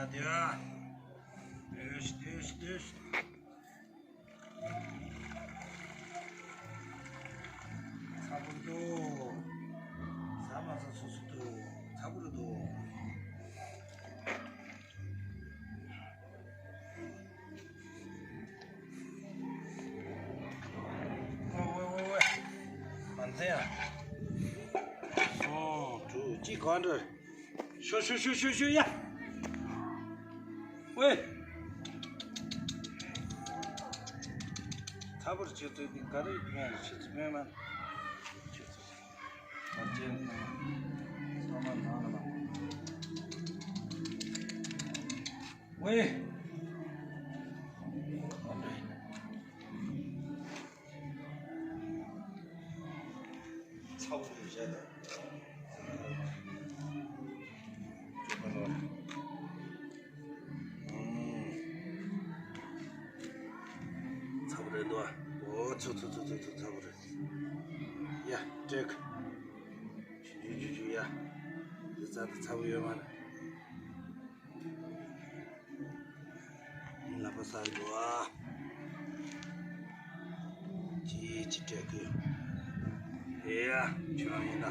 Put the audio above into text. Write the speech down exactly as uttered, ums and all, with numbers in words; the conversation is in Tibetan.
ཡ། ཏོས་ཏོས་ཏོས། ཚ་པོ་རེད་དོ། ཟ་མ་ཟ་སོ་སོ་དོ། ཚ་པོ་རེད་དོ། ཝེ་ཝེ་ཝེ་ཝེ། མ་འཛེམ་ཡ། སོ། དྲུག་གཅིག་གོ་འདྲ། ཤོ་ཤོ་ཤོ་ཤོ་ཤོ་ཡ། ཝེ། ཚ་པོ་རེད། ཁྱེད་ཚོས་འདི་ག་རེ་ཡིན་ན་ཁྱེད་ཚོས་སྨན་མ། ཁྱེད་ཚོས་མ་བྱེད་ན་ཚང་མ་ནང་ལ་ལ། ཝེ། ཚ་པོ་རེད་བཞག་ད། ཅོ་ག་ལོ། ཚ་པོ་རེད་འདུག་ཨ། ཨོ་ཚོ་ཚོ་ཚོ་ཚོ་ཚོ། ཚ་པོ་རེད། ཡ། སྤྲད་གི། ཞུ་ཞུ་ཞུ་ཞུ་ཡ། འདི་རྩ་དུ་ཚ་པོ་ཡོད་མ་རེད། ལག་པ་ཟ་གི་འདུག་ཨ། ཅི་ཅི་སྤྲད་གི་ཡོད། ཨེ་ཡ། ཁྱོད་རང་ཡིན་ན།